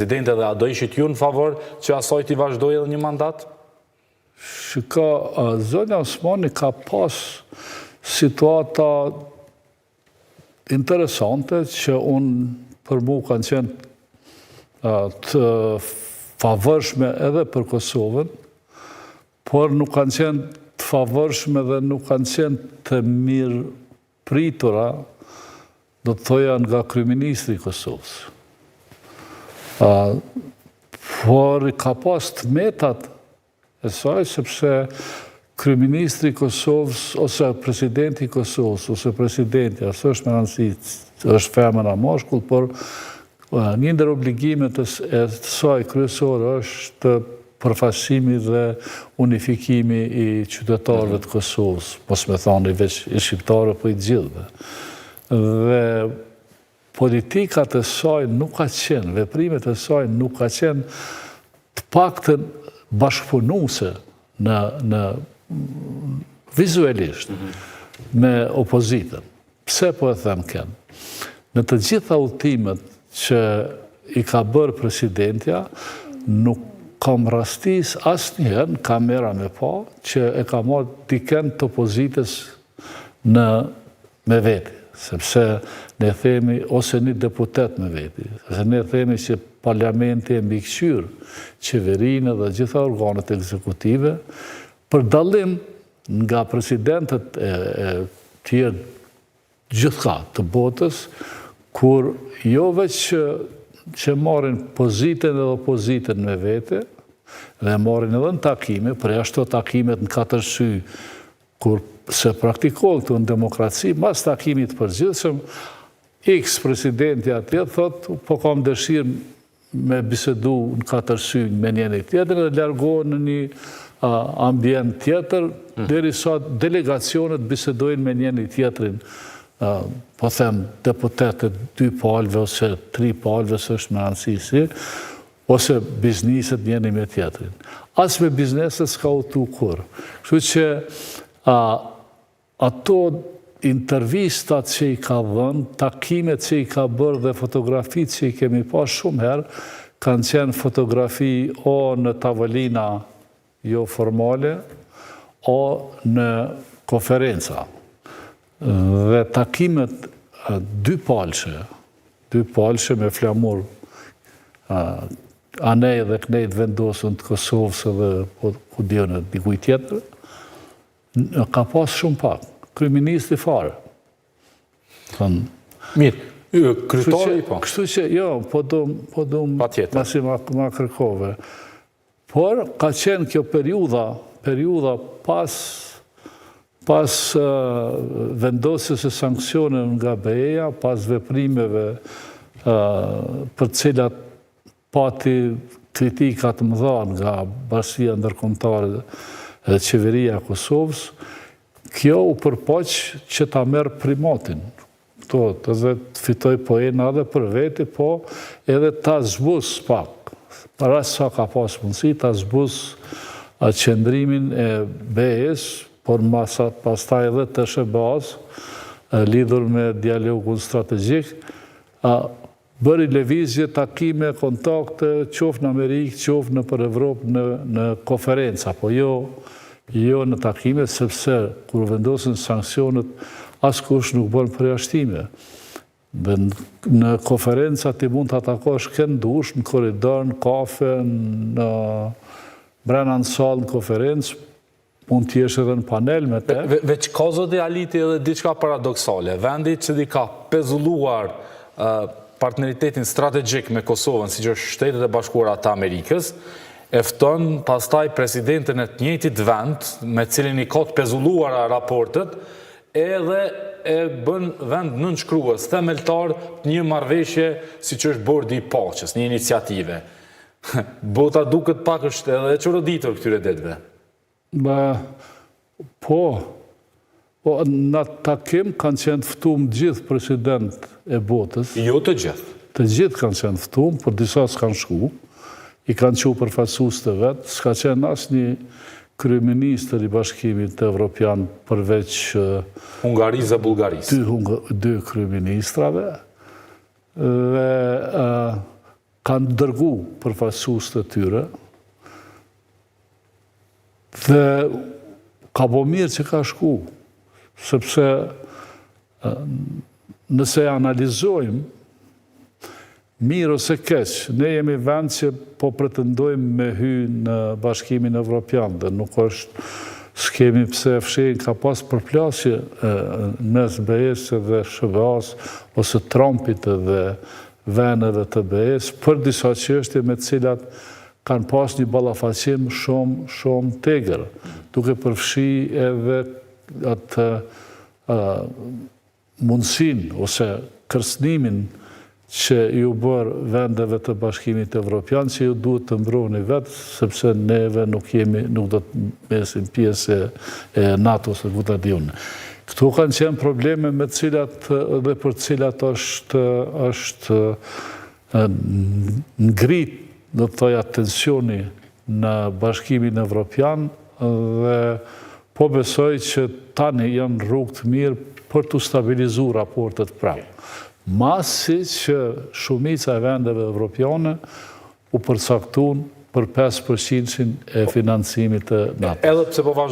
Presidente dhe a do ishit ju në favor që asaj t'i vazhdojë edhe një mandat? Shiko, zonja Osmani ka pas situata interesante që unë për mu kanë qenë të favorshme edhe për Kosovën, por nuk kanë qenë të favorshme dhe nuk kanë qenë të mirëpritura do të thoja nga kryeministri i Kosovës. Por ka pas të metat e saj, sepse kryeministri i Kosovës, ose presidenti i Kosovës, ose presidentja, s'është me rëndësi, është femër a mashkull, por një ndër obligimet e saj kryesore është përfaqësimi dhe unifikimi i qytetarëve të Kosovës, mos me thani veç i shqiptarëve, po i të gjithëve. Dhe politikat e saj nuk ka qenë, veprimet e saj nuk ka qenë të paktën bashkëpunuse në, në vizualisht mhm. me opozitën. Pse po e them kënë? Në të gjitha udhëtimet që i ka bërë presidentja, nuk kam rastis asnjëherë në kamera me pa që e ka marrë dikend të opozitës në me veti, sepse ne themi ose një deputet me veti, sepse ne themi që parlamenti e mbikëqyr qeverinë dhe gjitha organet ekzekutive, për dallim nga presidentët e tjerë gjithka të botës, kur jo veç që, që marrin pozitën dhe opozitën me vete, dhe marrin edhe në takime, përjashto takimet në katër sy, kur se praktikohen këtu në demokraci, mas takimit të përgjithshëm, X presidenti atje thot, po kam dëshirë me bisedu në katër sy me njëri tjetrin dhe largohen në një ambient tjetër, hmm. derisa delegacionet bisedojnë me njëri tjetrin, po them deputetët dy palëve ose tri palëve, s'është me rëndësi si, ose bizniset njëri me tjetrin. As me bizneset s'ka udhëtu kurrë. Kështu që Ato intervistat që i ka dhënë, takimet që i ka bërë dhe fotografitë që i kemi pa shumë herë, kanë qenë fotografi o në tavolina jo formale, o në konferenca. Dhe takimet dypalëshe, dypalëshe me flamur anej dhe kënej të vendosën të Kosovës edhe po, ku di unë dikuj tjetër, Ka pas shumë pak. Kryeministri fare. Thënë, Mirë, kryetari po. Kështu që, jo, po do, po do, masi ma, ma kërkove. Por, ka qenë kjo periudha, periudha pas, pas vendosjes së sanksioneve nga BE-ja, pas veprimeve për të cilat Pati kritika të mëdha nga bashkësia ndërkombëtare dhe qeveria e Kosovës, kjo u përpoq që ta merr primatin, kuptohet, edhe të fitojë poena edhe për veti, po edhe ta zbus pak, për aq sa ka pas mundësi, ta zbus qëndrimin e BE-së, por masa pastaj edhe të SHBA-së, lidhur me dialogun strategjik, Bëri lëvizje, takime, kontakte, qoftë në Amerikë, qoftë nëpër Evropë në në konferenca, po jo jo në takime, sepse kur vendosen sanksionet askush nuk bën përjashtime. Dhe në konferenca ti mund ta takosh kënd dush, në korridor, në kafe, në brenda në sallë në konferencë, Mund të jesh edhe në panel me te. Veç ka zoti Haliti edhe diçka paradoksale. Vendi që i ka pezulluar partneritetin strategjik me Kosovën, siç është Shtetet e Bashkuara të Amerikës, e fton pastaj presidentin e të njëjtit vend, me cilin i ka të pezulluara raportet, edhe e bën vend nënshkrues, themeltar të një marrëveshje siç është Bordi i Paqes, një iniciative. Bota duket pak është edhe e çoroditur këtyre ditëve. Ba, po, po, në atë takim kanë qenë të ftum gjithë president e botës. Jo të gjithë. Të gjithë kanë qenë të ftum, por disa s'kanë shku. I kanë çu përfaqësues të vet. S'ka qenë asnjë kryeministër i Bashkimit Evropian përveç Hungarisë dhe Bullgarisë. Dy, dy kryeministrave. Dhe. Kanë dërgu përfaqësues të tyre dhe ka bo mirë që ka shku, sepse nëse e analizojmë, mirë ose keq, ne jemi vend që po pretendojmë me hy në Bashkimin Evropian dhe nuk është s'kemi pse e fshehim, ka pas përplasje mes BE-së dhe SHBA-së ose Trumpit dhe vendeve të BE-së për disa çështje me të cilat kanë pas një ballafaqim shumë, shumë t'egër, duke përfshi edhe atë mundësinë ose kërcënimin që iu bërë vendeve të Bashkimit Evropian që ju duhet të mbroheni vetë, sepse neve nuk jemi, nuk do të mbesim pjesë e NATO-s e ku ta di unë. Këto kanë qenë probleme me të cilat dhe për të cilat është është ngrit, do të thoja, tensioni në Bashkimin Evropian dhe po besoj që tani janë rrugë të mirë për t'u stabilizu raportet prapë. Masi që shumica e vendeve evropiane u përcaktun për 5 përqindshin e financimit të NATO-s. Edhe pse po vazhdon.